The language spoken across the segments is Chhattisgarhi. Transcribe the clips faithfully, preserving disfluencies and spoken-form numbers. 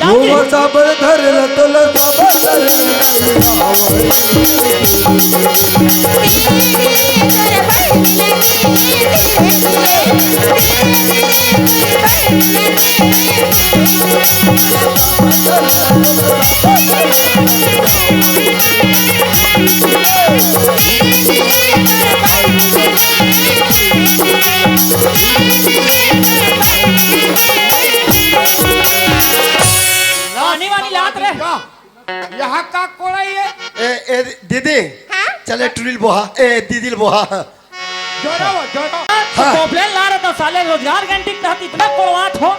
वो सबर धर ल तोला सबर धर ल। रानी वानी लात रे। का? यहाँ का कोड़ाई है? ए, ए, दीदी, हाँ? चले टुरी ल बोहा, ए, दीदी ल बोहा। जोरो, जोरो। हाँ। कोपलेन ला रहे तो साले रोजगार गारंटी के तहत इतना कोड़वात हो।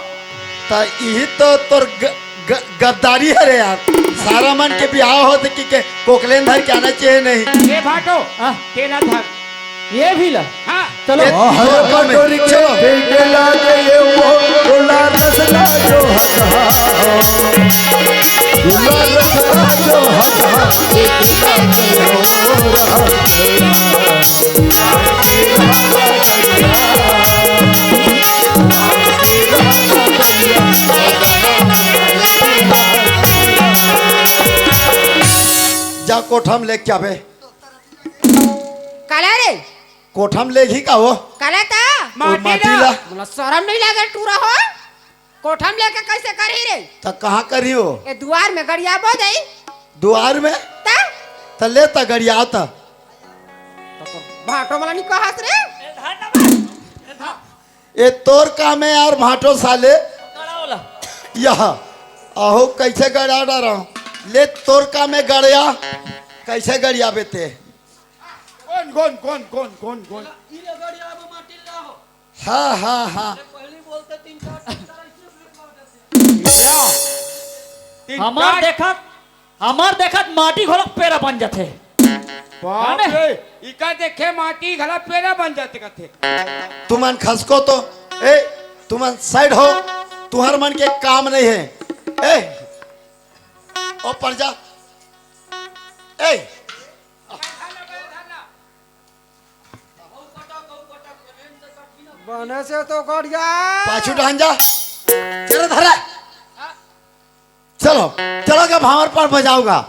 त इही तो तोर ग-, ग-, गद्दारी हरे यार। सारा मन के बिहाव होत कि के कोकलेन धर के आना चाहिए नहीं। ये भाटो, हाँ। तेला धर। ये भी ला। हाँ। चलो। ये हर कटोरी के चलो। फेंके लागे ये वो, तोला रसना जो हटा हो। तोला रसना जो हटा हो। जा कोठा में लेके आबे। काला रे? कोठा में लेगी का हो? काला ता? ओ, माटी माटी ला। ला। मोला शरम नहीं लागे टूरा हो? कोठा में लेके कैसे करही रे? त कहाँ करही हो? ए दुआर में गड़ियाबो दई। दुआर में? त? त ले त गड़िया त। त तोर भाटो वाला नहीं कहस रे? ए तोर काम है यार भाटो साले। यह। अहो कैसे गड़ा डारा? ले तोर काम है गड़िया। कैसे गड़िया बेते? कौन, कौन, कौन, कौन, कौन, कौन? हाँ, हाँ, हाँ। पहले बोलते तीन चार, तीन चार, ऐसे भी बोल देते। तीन हमार चार। देखत, हमार देखत माटी घोलक पेरा बन जाथे। बाप रे, इका देखे माटी घला पेरा बन जाथे कथे। तुमन खसको तो, ए, तुमन साइड हो, तुहर मन के काम नहीं है। ए, ओ परजा, ए, बने से तो गड़िया। पाछू डहन जा। चलो धरा। चलो, चलो के भांवर पर बजाऊंगा।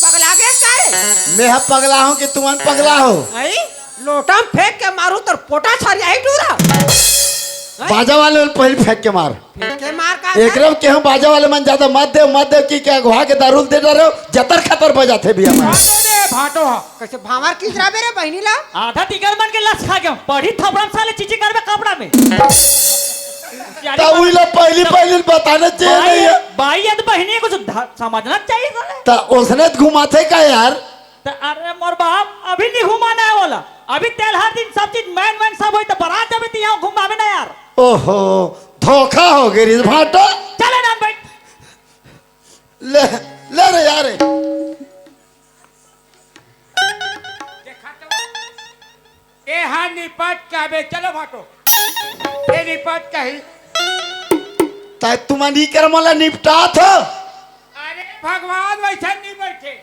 पगला गया का रे? मैं ह पगला हूँ कि तुमन पगला हो? आई? लोटा में फेंक के मारू तोर पोटा छर जाही टूरा। हैं? बाजा वाले ल पहले फेंक के मार। फेंक के मार का? एकरे में केहू बाजा वाले मन ज्यादा मत दे, मत दे कि क्या अगवा के दारू दे डरे हो, जतर खतर बजाथे भैया मन। अरे भाटो हा। कैसे भांवर किस रहा मेरे बहनी ला? आधा तिगर मन के लस खा गया। पढ़ी थपड़ा में साले चीची करबे कपड़ा में। यार, त उही ला पहली, पहली बताना चाहिए भाई, नहीं है। भाई, ये तो बहनी कुछ ध-, समझना चाहिए साले। त उसने त घुमाथे का यार? त अरे मोर बाप, अभी नहीं घुमाना है बोला। अभी तेलहर दिन सब चीज मैन वैन सब होई त बरात जबे त यहाँ घुमावे ना यार। ओहो, धोखा हो गई रे भाटो। चले ना बैठ। ले, ले रे यार। ए हाँ निपट के आबे, चलो भाटो। ए निपट कही। त तुमन ई कर मोला निपटात हो। अरे भगवान वैसे नहीं बैठे।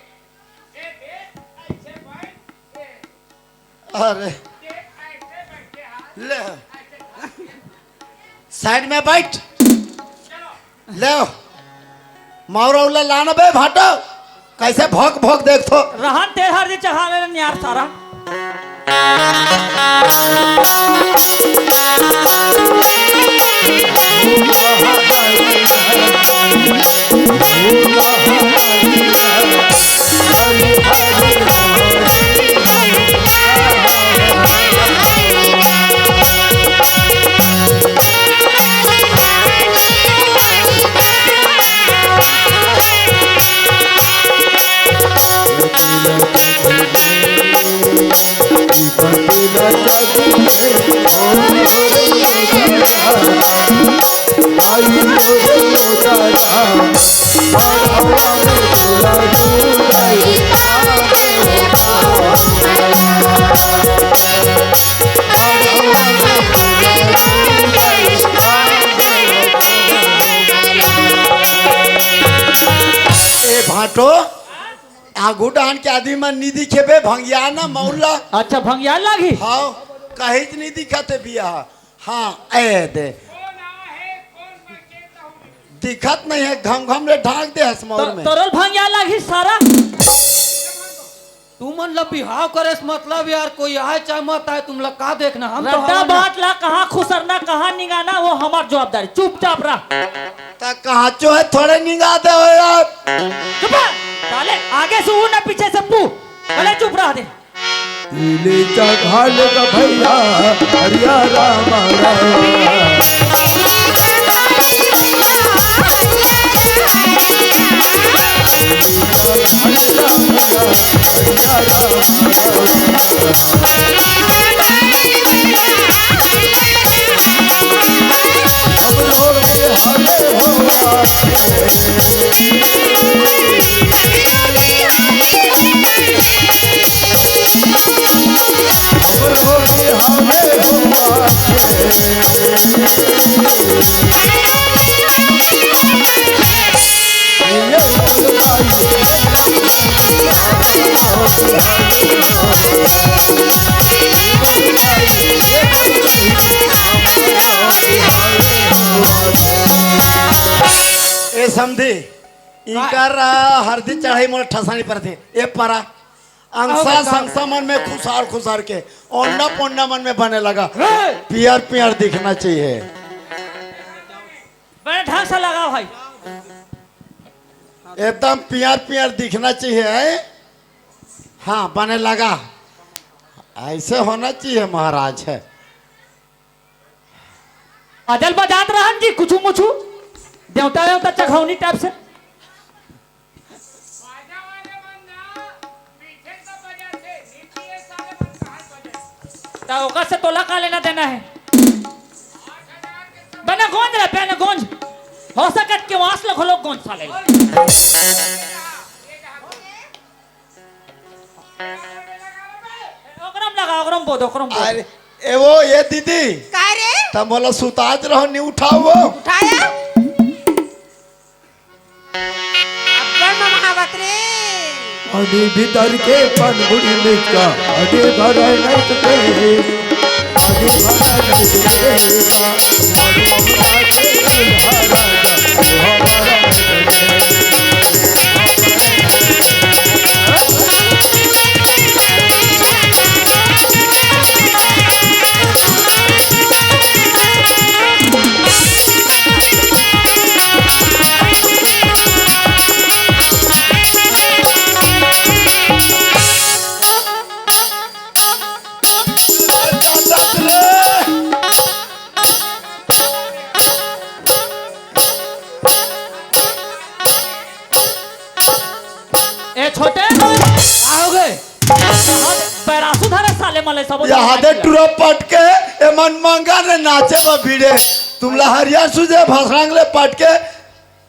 अरे ले, साइड में बैठ। ले, मौरा उला लाना बे भाटो, कैसे भोंक भोंक देखथो। रहन तेल हर दिन चढ़ा ले यार सारा। आगू डाहन के आदमी मन नी दिखे बे, भंगिया ना मौला। अच्छा, भंगिया लागी? हाँ, कहीं नी दिखत हे बिया। हाँ, ए दे। दिखत नहीं है, घम घम ले ढांक दे हस मौर तो, में। तोरोल भंगिया लागी सारा। तुमन ला बिहाव करे से मतलब यार, कोई आए चाहे मत आए, तुम ला का देखना, हम तो रद्दा हवन ना। बात ला कहाँ खुसरना, कहाँ निंगाना, वो हमार जवाबदारी। चुपचाप रह। त कहाँ चो है, थोड़े निंगा दे हो यार। चुप रह। साले आगे से ऊ ना पीछे से पू। अरे चुप रह दे। ले जा घाल का भैया, हरिया राम राम। ए समधी, इकर, आ, हरदी चढ़ाई मोला ठसानी परथे। ए परा, अंगसा संगसा मन में खुसार खुसार के, ओंडा पोंडा मन में बने लगा। हे! पियर पियर दिखना चाहिए। बड़े ढंग से लगा भाई। एकदम पियर पियर दिखना चाहिए, हैं? हाँ, बने लगा। ऐसे होना चाहिए महाराज, है। अजल बजात रहन जी, कुछू मुछू, देवता वेवता चघौनी टाइप से। त ओकर से तोला का लेना देना है? बने गोंज रे, बने गोंज। हो सकत के वास ल घलो गोंज साले। ओकरम लगा, ओकरम बोध, ओकरम बोध। अरे, ए वो, ए दीदी। का रे? त मोला सुताज रहो, नी उठाओ वो। उठाया? अब्बड़ ममावत रे। अभी भीतर के पनगुड़ी में का, अभी भराय नहीं तो के, अभी भराय नहीं तो के। ए छोटे, का हो गे? पैरासू धरे साले मले सब। यहाँ दे टुरा पटके, ए मन मंगा ने नाचे बा भिड़े। तुमला हरियर सुजे भसरंग ले पटके,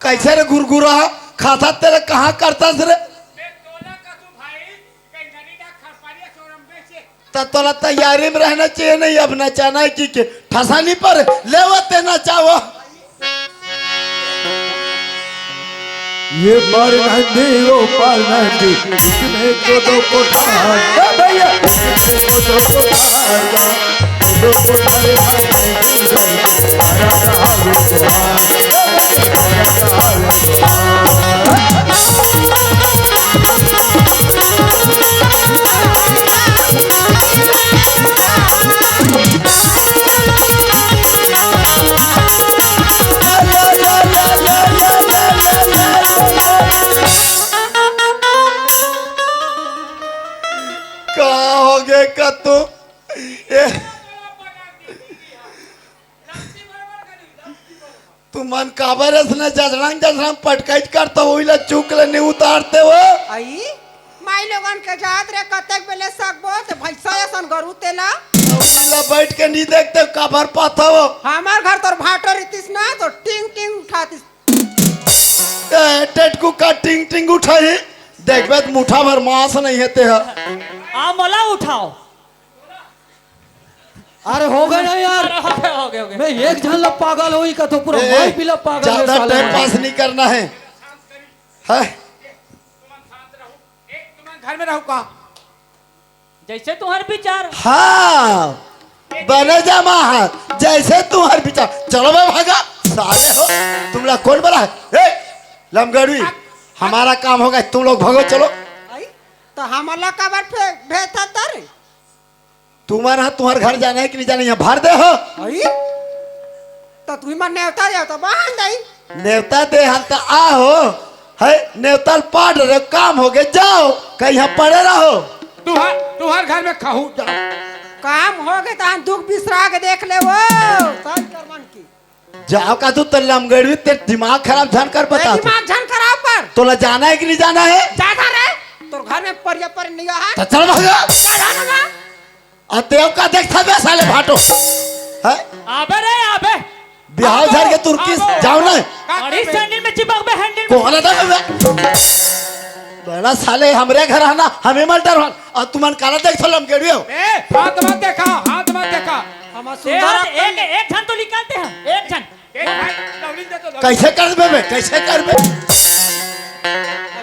कैसे रे गुरगुरा? खाता तेरे कहाँ करता रे? त तोला तैयारी में रहना चाहिए, नहीं अब नचाना है कि के ठसानी पर लेवते नचावो। ये पार नदी, वो पार नदी, इसमें को दो कोठार। ए भैया, इसमें को दो कोठार का, दो कोठार भाई, भाई, भाई, भाई, भाई, भाई, भाई। का हो गे कतू? ए, तुमन काबर अइसने जजरंग जजरंग पटकाइच करत हो, ओइला चुक ले नी उतारते हो? आई, माई लोगन के जात रे, कतेक बेले सकबो ते भैंसा असन गरू तेला। ओइला बैठ के नी देखते, काबर पाथो? हमर घर तोर भाटो रितिस ना, तो टिंग टिंग उठातिस। ए, टेटकू का टिंग टिंग उठाही? देखबे त मुठा भर मांस नहीं हे ते ह। आ, मोला उठाओ। अरे हो गे ना यार। अरे हो गे, हो गे, हो गे। मैं एक झन ला पागल होई का तो पूरा ए, माई पीला पागल हे ज्यादा साले टाइम मन। पास नहीं करना है। है? घर में रहू का? जैसे तुम्हारे विचार। हाँ, बने जमा हाथ, जैसे तुम्हारे विचार। चलो बे भागा, साले हो, तुमला कौन बोला है? ए, लमगड़वी, हमारा काम हो गया, तुम लोग भागो, चलो। आई, तो हमला काबर फे- भेजता तर? तुम्हारा, तुम्हारे घर जाना है कि नहीं जाना, यहाँ भर दे हो। आई, तो तू मन नेवता जाओ तो बांध आई। नेवता दे हल तो आ हो, है नेवता ल पाट रहे, काम हो गए, जाओ, कहीं यहाँ पड़े रहो। तुहार तुहार घर में खाऊ जाओ। काम हो गए तो हम दुख बिसरा के देख ले वो। सही कर मन की। जाओ का तू तो लमगड़वी, तेरे दिमाग खराब झन कर मैं बता तू। दिमाग झन खराब पर। तोला जाना है कि नहीं जाना है? जाता रे, तोर घर में परिया पर नहीं है। तो चल भागा। जाता ना। आ तेव का देखता बे साले भाटो। है? आबे रे आबे। बिहाव झर के तुर्की जाओ ना। अरे सैंडल में चिपक बे हैंडल में। कोहला था बे। बड़ा साले हमरे घर आना, हमें मल डर। और तुमन काला देख सो लमगड़वी हो। ए, हाथ मत देखा, हाथ मत देखा। हम ए, सुंदर एक एक झन तो निकालते हैं, एक झन। ए, भाई, लवली दे तो लवली। कैसे कर बे बे? कैसे कर बे?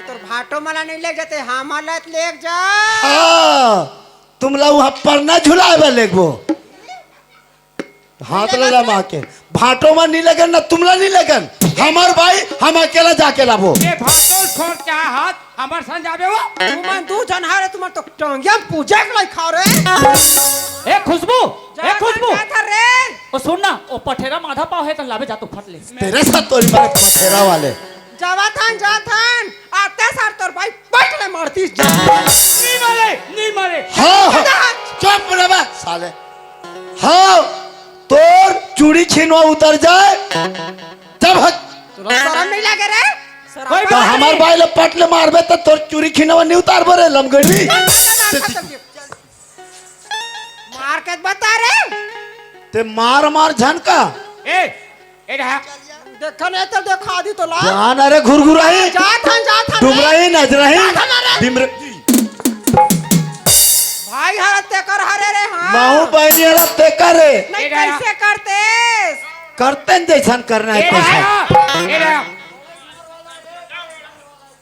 तोर भाटो मला नहीं ले जाते, हम हालत ले जा। हाँ, तुमला वहाँ परना झुलावे लेगबो। हाथ ले ला माँ के। भाटो में नहीं लगन ना तुमला नहीं लगन। हमार भाई, हम अकेला जाके लाबो। ए, भाटो छोड़ क्या हाथ, हमार संग जाबे वो। तुमन दू जन हारे, तुमन तो टंगिया में पूजा के लाई खाओ रे। ए खुशबू, ए खुशबू। क्या था रे? ओ सुन ना, ओ पठेरा माधा पाव है त लाबे जा तो फट ले। तेरे साथ तोरी मारे पठेरा वाले। जावा थान, जा थान। आते सार तोर भाई बैठ ले मरती जा। नहीं मारे, नहीं मारे। हाँ, हाँ। चुप रे बे, साले। हाँ, तोर चूड़ी छिनवा उतर जाए, तब हक। तोरा शरम नहीं लगे रे? शरम कोई तो हमार भाई ले पट ले मारबे तो तोर चूड़ी छिनवा नहीं उतारबो रे लमगड़ी। मार के बता रे। ते मार मार झनका। ए, ए रहा। देखा नहीं तो देखा दी तो ला। जान अरे घुरघुराई, जा थान, जा थान। डुबराई, नजराई, जा थान रे। बिमर। भाई हरत ते कर हरे रे हाँ। माहू बहनी अरे ते करे। नहीं कैसे करते? करते हैं जैसन करना है ए तैसन। रहा, ए रहा।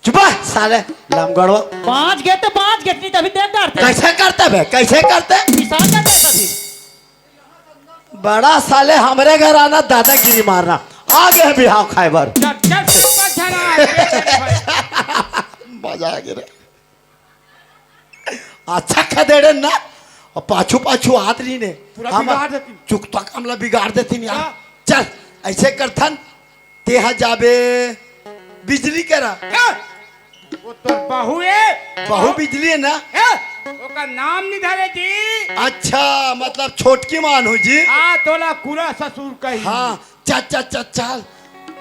चुप रह, साले लमगड़वा। पाँच गेट तो पाँच गेट नहीं तभी देख डारते। कैसे करते बे, कैसे करते? पिसान जाते तभी। बड़ा साले हमरे घर आना, दादागिरी मारना। आ गए बिहाव खाए बर। जब जब से ऊपर झना है, मजा आ गया रे। अच्छा खदेड़े ना, और पाछू पाछू हाथ रही ने। पूरा बिगाड़ देती। चुकता हमला बिगाड़ देती यार। हाँ। चल, ऐसे करथन, तेहा जाबे बिजली करा। ए, वो तो बहू है। बहू बिजली है ना? ए, ओकर नाम नहीं धरे जी। अच्छा, मतलब छोटकी मान हो जी। आ तोला पूरा ससुर कही। हाँ, चल चल चल चल।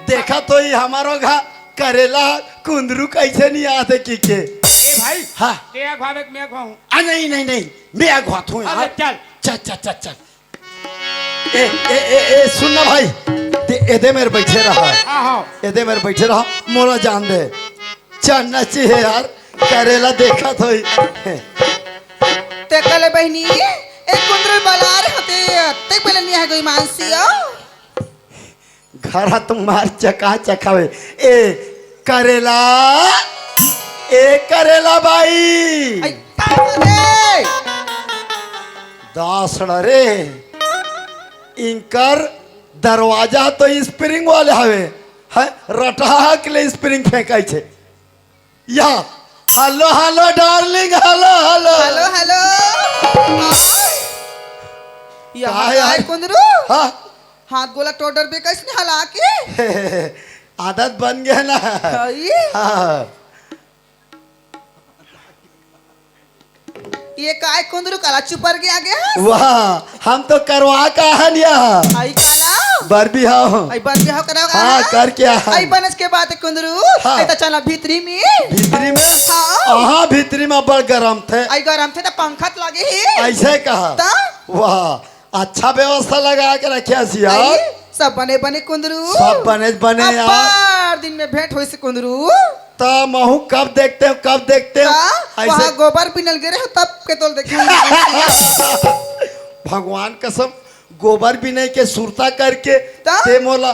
देखा तो ही हमारो घा करेला कुंदरू कैसे नहीं आते की के। ए भाई, हाँ। ते अगवा में मैं अगवा हूँ। आ नहीं नहीं नहीं, मैं अगवात हूँ अरे यार। चल। चल चल चल चल। ए ए ए ए सुन ना भाई, ते एदे मेरे बैठे रहा। हाँ हाँ। एदे मेरे बैठे रहा, मोला जान दे। चलना चाहिए यार, करेला देखा तो ही। ते कले बहिनी, ए कुंदरू बलार होते, ते पहले नहीं है कोई मानसी हो। घर तुम्हार चका चकावे। ए करेला, ए करेला बाई। आई, का रे? दासड़ा रे, इंकर दरवाजा तो स्प्रिंग वाले हवे, है रटहा के लिए स्प्रिंग फेंकाई छे। या, hello hello darling, hello hello. Hello hello. हाँ। या का है हाय यार? कुंदरू। हाँ। हाथ गोला टोडर बे कैसे हला के? आदत बन गया ना। हई? हाँ। ये काय कुंदरू काला चुपर के आगे है? वाह, हम तो करवा का हन या। आई काला? बरबी हाँ। आई बन के हो करा हाँ, कर क्या है? आई बनस के बात है कुंदरू। हाँ। आई तो चला भीतरी में। भीतरी में? हाँ। हाँ, भीतरी में बड़ गरम थे। आई गरम थे तो पंखा तो लगे ही। ऐसे कहा। ता? वाह, अच्छा व्यवस्था लगा के रखिया सिया। आई, सब बने बने कुंदरू। सब बने बने यार। अब्बार दिन में भेंट होई से कुंदरू। ता महू कब देखते हो, कब देखते हो? ता? ऐसे वहाँ गोबर बिनल गे रहे हो तब के तोल देखे। भगवान कसम, गोबर बिनई के सुरता करके ता? ते मोला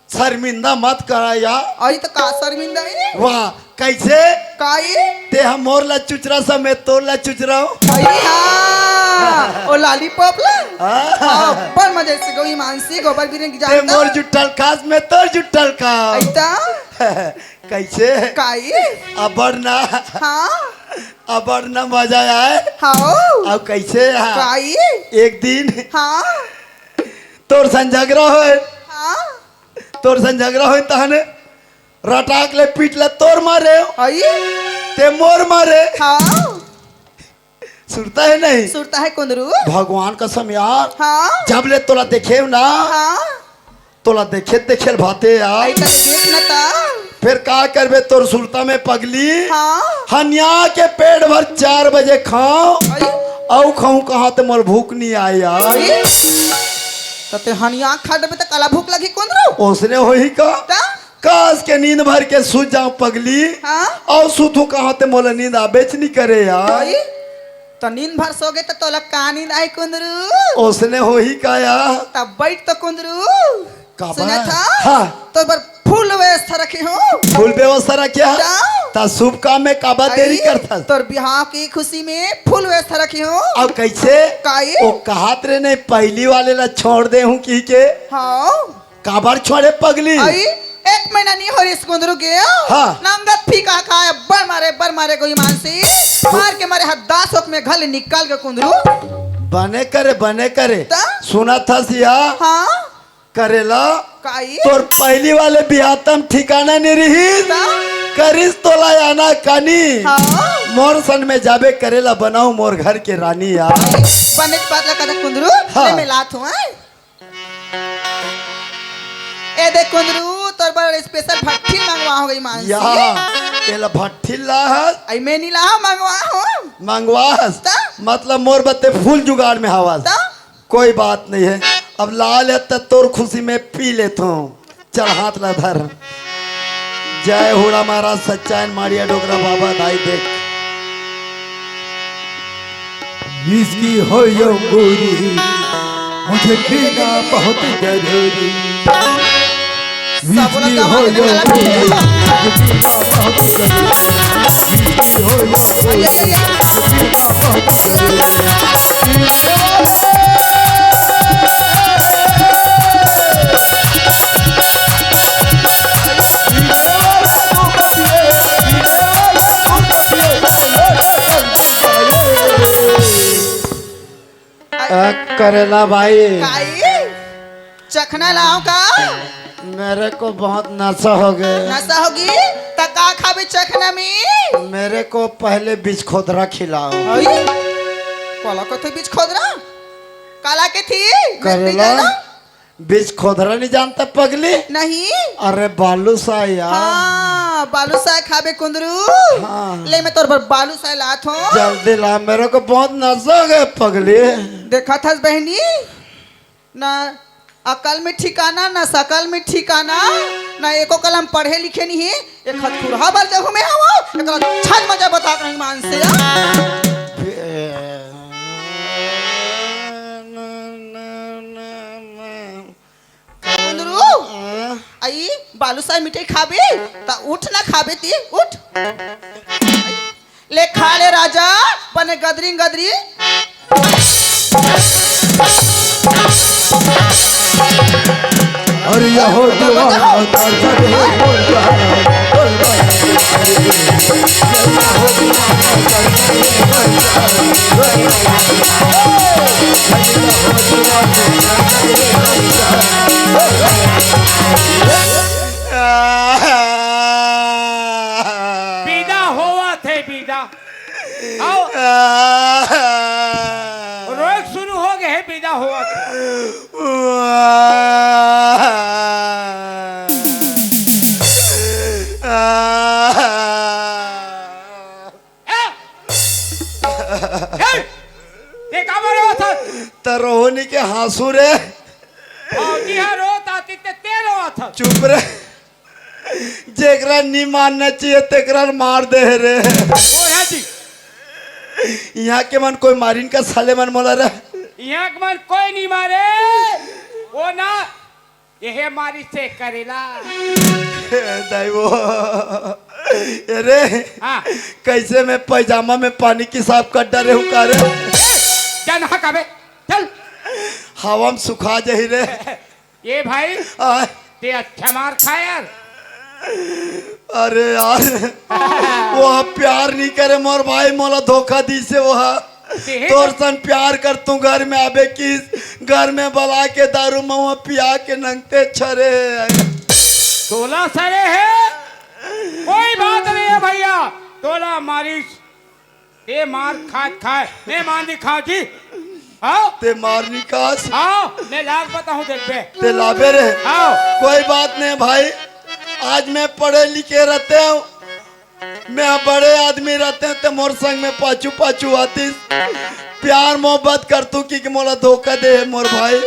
शर्मिंदा मत करा यार। अई त का शर्मिंदा हे? वाह, कैसे? काई? ते ह मोर ला चुचरा समेत तोर ला चुचरा हो। अई हाँ, ओ लॉलीपॉप ला? हाँ। हाँ, बड़ मजे से गई मानसी गोबर बिरेन की ते जानता। मोर जुट्टल खास में तोर जुट्टल खास। अई त? कैसे? काई? अबड़ ना। हाँ। अबड़ ना मजा आए। हाँ। अब कैसे? हाँ। काई? एक दिन हाँ। तोर संग झगड़ा होय। हाँ। तोर संग झगड़ा होय तहने रटाक ले पीट ला तोर मारे। अई? ते मोर मारे। हाँ। सुरता हे नहीं? सुरता हे कुंदरू। भगवान कसम यार। हाँ। जब ले तोला देखेव ना, हाँ। तोला देखे देखे ल भाते यार। अई, तनी देख न त। फेर का करबे तोर सुरता में पगली? हाँ। हनिया के पेट भर चार बजे खांव। अई। अउ खांव कहाँ ते मोला भूख नइ आय यार। अई। त ते हनिया खा डबे त काला भूख लगही कुंदरू? ओसने होही का? त? कस के नींद भर के सुत जांव पगली। हाँ? अउ सुतहूं कहाँ ते मोला नींद आबेच नइ करे यार। अई। त नींद भर सोगे त तोला का नींद आही कुंदरू? ओसने होही का यार? त बइठ त कुंदरू। काबर? सुनत हस? हाँ। तोर बर फुल व्यवस्था रखे हों। फुल व्यवस्था रखे हस? त? त शुभ काम में काबर देरी करथस? तोर बिहाव के खुशी में फुल व्यवस्था रखे हों। अब कैसे? काई? ओ कहत रहे नहीं पहली वाले ला छोड़ दे हूँ कहिके। हाँ। काबर छोड़े पगली? अई, एक महीना नइ होय रिहिस कुंदरू के। हाँ। नंगत फीका खाय, बड़ मारे, बड़ मारे गोई मानसी। मार के मारे हर दास होक में घर ले निकल गे कुंदरू। बने करे, बने करे। त? सुनत हस या? हाँ। करेला? काई? तोर पहली वाले बिहातम ठिकाना नइ रिहिस। त? करिस तोला आना कानी। हाँ। मोर सन में जाबे करेला बनाऊ मोर घर के रानी यार। बने बात ला कथा कुंदरू, हाँ। ले मैं लात हूँ, हैं? ए देख कुंदरू, तोर बर special भट्ठी मंगवा हों गोई मानसी। या, एला भट्ठी ला हस? अई मैं नइ ला हंव, मंगवा हों। मंगवा हस? त? मतलब मोर बर ते full जुगाड़ में हवस। त? कोई बात नहीं है, अब ला ले त तोर खुशी में पी लेत हूँ। चल हाथ ला धर। जय हुड़ा महाराज सच्चाइन माड़िया डोकरा बाबा दाई देख। Whisky हो या अंगूरी, मुझे पीना बहुत जरूरी। Whisky हो या अंगूरी, मुझे पीना बहुत जरूरी। Whisky हो या अंगूरी, मुझे पीना बहुत जरूरी। अ, करेला भाई। काई? चखना लाओ का? मेरे को बहुत नशा हो गया। नशा होगे? त का खाबे चखना में? मेरे को पहले बीज खोदरा खिलाओ। अई? काला कथे बीज खोदरा? काला कथे? करेला? बीज खोदरा नहीं जानता पगली? नहीं। अरे बालूशाह यार। हाँ, बालूशाह खाबे कुंदरू। हाँ। ले मैं तोर बर बालूशाह लात हूँ। जल्दी ला, मेरे को बहुत नशा हो गया पगली। देखत हस बहनी, ना अकल में ठिकाना, ना सकल में ठिकाना, ना एको कलम पढ़े लिखे नहीं है। एक हथखुरहा बर जहू में हवो, एकरा छन मजा बता के नहीं मानसे। कुंदरू, अई बालूशाह मिठाई खाबे, त उठ ना खाबे ती, उठ। ले खा ले राजा, बने गदरी गदरी। अरे यहो दीवाना कर दे बोल। बीजा होवत हे, बीजा। आओ। रोएक शुरू हो गए हे, बीजा होवत हे। ए! ए! ते काबर रोवत हस? त रोहनी के हाँसू रे। भौजी ह रोत आती ते, ते रोवत हस। चुप रे। जेकरा नी मारना चाहिए, तेकरा मार दे हे रे। ओ राजी। इहाँ के मन कोई मारिन का साले मन मोला रे? इहाँ के मन कोई नी मारे। ओ ना, यहे मारी से करेला। हे दाई वो। अरे, हाँ। कैसे मैं पैजामा में पानी की साफ कर डाले हूँ का रे? जन हक अबे, चल। हवा में सुखा जाही रे। ये भाई, आ, ते अच्छा मार खा यार। अरे यार, वो प्यार नहीं करे मोर भाई, मोला धोखा दी से वो। ते- तोर सन प्यार कर तू घर में आबे किस, घर में बला के दारू महुआ पिया के नंगते छरे। तोला सरे है, कोई बात नहीं है भैया। तोला मारिस, ते मार खात खाए, मैं मान दिखाओ जी। आओ, ते मार निकास, आओ, मैं लाग बताऊं देख बे। ते लाबे रे। आओ। कोई बात नहीं भाई, आज मैं पढ़े लिखे रहते हूँ, मैं बड़े आदमी रहते हैं ते मोर संग में पाछू पाछू आतिस। प्यार मोहब्बत कर तू कि, कि मोला धोखा दे मोर भाई।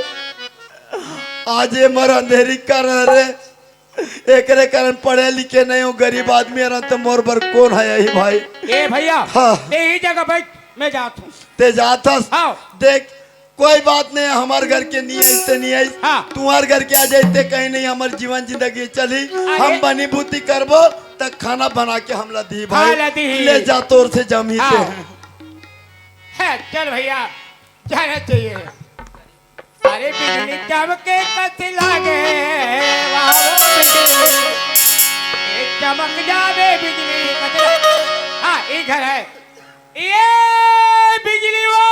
आज ये मोर अंधेरी कर रे, एकरे कारण पढ़े लिखे नहीं हूँ, गरीब आदमी रहन तो मोर बर कौन है यही भाई? ए भैया, हाँ। यही जगह बैठ, मैं जात हूँ। ते जात हस? हाँ। देख, कोई बात नहीं, हमार घर के नहीं आइस ते नहीं आइस। हाँ। तुम्हार घर के आ जाइस ते कहीं नहीं, हमार जीवन जिंदगी चली। अरे। हम बनी बूती करबो, त खाना बना के हमला दी भाई। हाँ, ला दी। ले जा तोर से जमी हाँ। ते। है, चल भैया, जाना चाहिए। अरे बिजली चमके कति लागे, वाह वो बिजली, ए चमक जावे बिजली कति ला-, हाँ, ये घर है। ये बिजली वो।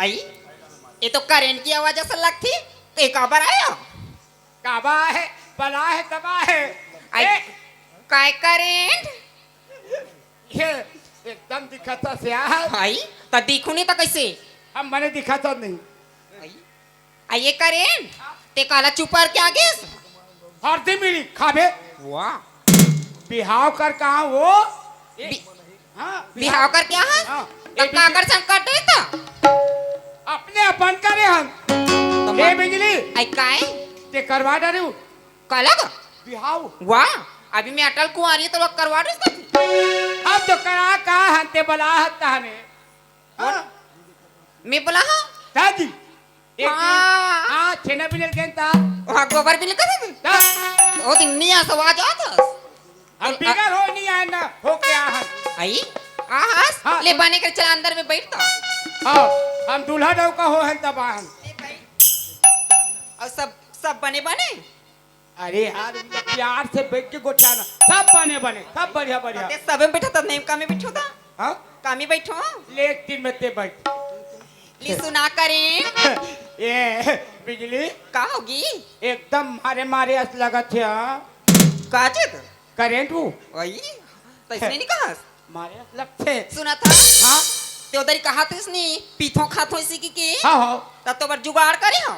आई, ये तो करंट की आवाज असन लगथे। ये काबर आय? काबा है, बला है, दबा है। आई, ए, काय करंट? ये एकदम दिखत हस यार। आई, त दिखू नहीं त कैसे? हम मने दिखत नहीं। आई, आई ये करंट, ते काला चुप करके आ गेस? हरदी मिली खाबे। वाह। बिहाव कर कहा वो? ए, बि- हाँ, बिहाव करके आ हस? हाँ, त का कर संकट है त? अपने अपन करे हम। तो ए मा- बिजली, आई काय? ते करवा डारे हूँ। काला का? बिहाव। वाह, अभी मैं अटल कुंवारी तो लोग करवा दे सकती। अब तो करा का हन ते बला हत्ता हने। हाँ, मैं बोला हाँ। दादी। एक हाँ। हाँ, छेना बिनल के ता। वहाँ गोबर भी निकल सकती। ता। वो दिन नहीं आ सवा जात हस। हम बिगर हो नहीं आए ना, हो के आ हन। आई, आ हस, हाँ। ले बने कर चला अंदर में बैठ तो। हाँ, हम दूल्हा डौका हो हन तब आ हन। और सब, सब बने बने? अरे यार, उनका प्यार से बैठ के गोटाना, सब बने बने, सब बढ़िया बढ़िया। ते सबे में बैठा था, नहीं कमी बैठो था? हाँ, कमी बैठो? ले एक दिन में ते बैठ। ली सुना करें। ये बिजली का होगी? एकदम मारे मारे अस लगत है। हाँ, का चीज? करंट हूँ। वही, तैसने नहीं कहा। मारे अस लगते। सुना था? हाँ, ते उधर ही कहा तैसने पीथो खाथो इसी की की? हाँ, हाँ। तब तो बर जुगाड़ करे हो।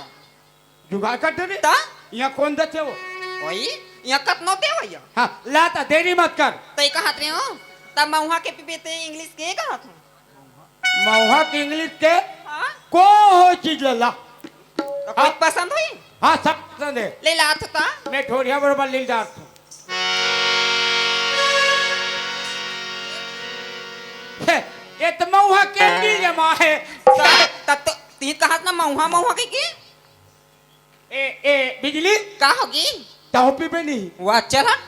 जुगाड़ कर दे रे। ता? यहाँ कौन देते हो? वही, यहाँ कतनो दे भैया। हाँ, ला ता देरी मत कर। तो ये कहा रहे हो? तब महुआ के पीबे ते इंग्लिश के कहा था? महुआ के इंग्लिश के हाँ? को हो चीज ला। तो कुछ पसंद हुई? हाँ, सब पसंद है। ले ला तो ता। मैं ढोरिया बरोबर ले जा तू। हे, ये तो महुआ के चीज है, माँ है। तब, तब तो तीन कहा ना महुआ महुआ के की? ए, ए, बिजली, का होगी? तहु पीबे नहीं। वाह, चल हट।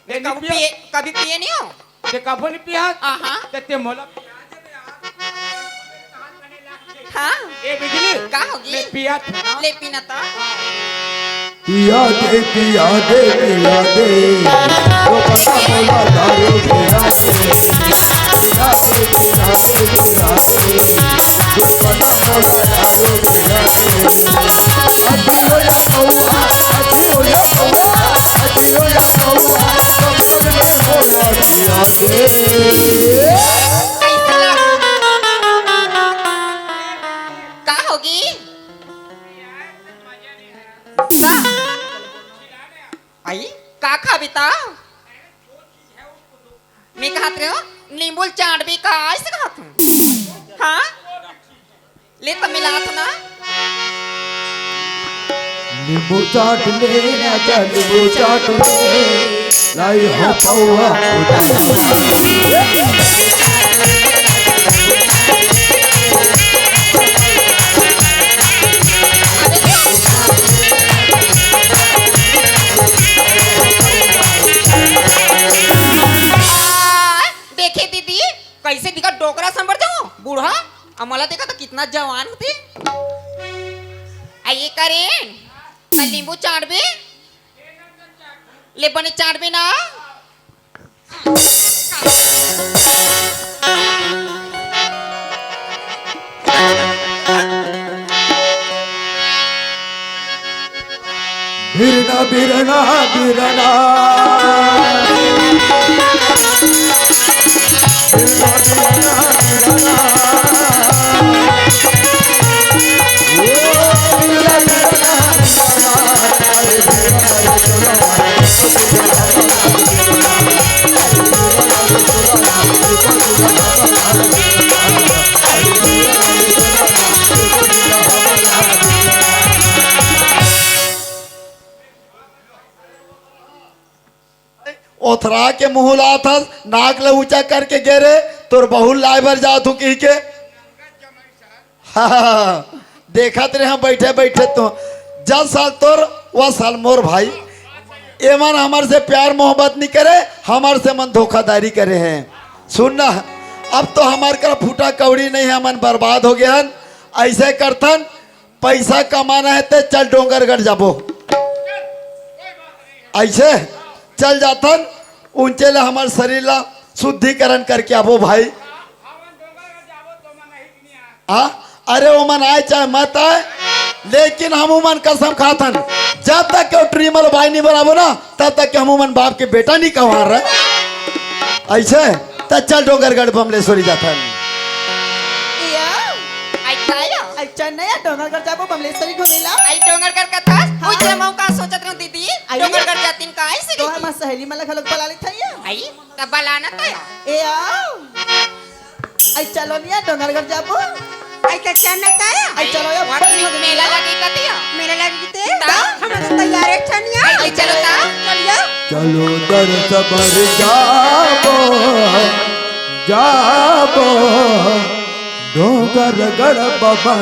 ले कभी पिया। पिए, कभी पिए नहीं हो? ते कबो नहीं पिया? आहा। ते, ते मोला। हाँ। ए, बिजली। का होगी? मैं पिया था। ले पीना तो। पिया दे, पिया दे, पिया दे, वो पता बोला दारू पिया दे। पिया दे, पिया दे, पिया दे, वो पता बोला दारू पिया दे। अजी ओ या कौआ, अजी ओ या कौआ, अजी ओ या कौआ, कमर में बोला पिया दे। का होगी? का? आई, का खाबे ता? मैं कहत रहे हो, नींबू चाट भी का, ऐसे कहत हूँ। हाँ? ले तो मिला तो ना। नींबू चाट ले राजा, नींबू चाट ले, लाई हो पौआ। दीदी, कइसे दिखत डोकरा संबर जाओ बूढ़ा, अउ मोला देखा त कितना जवान होथे। आ ये करेन, आ नींबू चाटबे, ले बने चाटबे ना। बिरना, बिरना, बिरना। बिरना, बिरना, बिरना। ओ, बिरना, बिरना, बिरना। ओथरा के मुंह लात हस, नाक ले ऊंचा करके गे रे, तोर बहू लाए बर जात हूं कहिके। हाँ, देखत रहे हम बैठे बैठे तो, जस साल तोर, वह साल मोर भाई। एमन हमर से प्यार मोहब्बत नहीं करे, हमर से मन धोखाधड़ी करे हैं। सुन ना, अब तो हमर करा फूटा कौड़ी नहीं है, हमन बर्बाद हो गए हन। ऐसे करथन, पैसा कमाना है ते चल डोंगरगढ़ जाबो। ऐसे चल जाथन, उंचे ले हमर शरीर ला शुद्धिकरण करके आबो भाई। हाँ, अरे ओमन आए चाहे मत आए, लेकिन हम ओमन कसम खाथन, जब तक के ट्रीमल भाई नहीं बनाबो ना, तब तक के हम ओमन बाप के बेटा नहीं कहार रहे। ऐसे त चल डोंगरगढ़ बमलेश्वरी जाथन। इया, आई का या? आई चल ना या, डोंगरगढ़ जाबो बमलेश्वरी घूमे ला। आई डोंगरगढ़ कथस, हाँ। उइसे मौका सोचत रहूं दीदी, आई। डोंगरगढ़ जातिन का आई से तो दीदी? हमर सहेली मन ला घलोक बला लेथन या। आई, त बलाना त या। ए आओ। आई चलो निया डोंगरगढ़ जाबो। आई त चल ना त या। आई चलो या, वाट में मेला लगे कतिया। मेला लगे ते? ता? हमन तो तैयार है छनिया। आई चलो ता। चलिया। चलो दर्श बर जाबो, जाबो, डोंगरगढ़ बाबा।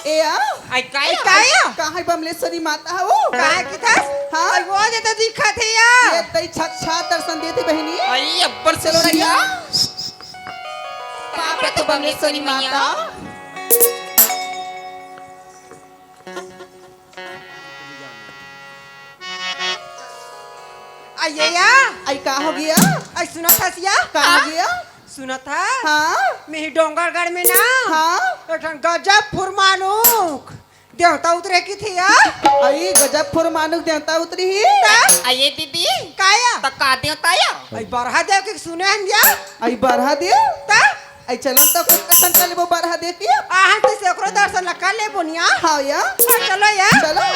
ए आ? आई काय? आई काय? कहाँ है बमलेश्वरी माता हो? काय किथस? हाँ? आई वो जे तो दिखत है या। ये तई छत छात दर्शन देथे बहिनी। आई अब्बड़ चलो सुंदर या। निया। बाप रे तो बमलेश्वरी माता। आइए या। आई का हो गया? आई सुनत हस या? का हो गया? सुनत हस? हाँ। मेही डोंगरगढ़ में ना। हाँ। एक ठन गजब फुरमानुक देवता उतरे किथे या। आई गजब फुरमानुक देवता उतरी ही। ता? आइए दीदी। का या? त का देवता या? आई बरहा देव के सुने हन या। आई बरहा देव? ता? आई चलन त कुछ कसन कर लेबो बरहा देव के। आहन त से ओकरो दर्शन ला कर लेबो निया। हाँ या। हाँ, चलो या। चलो।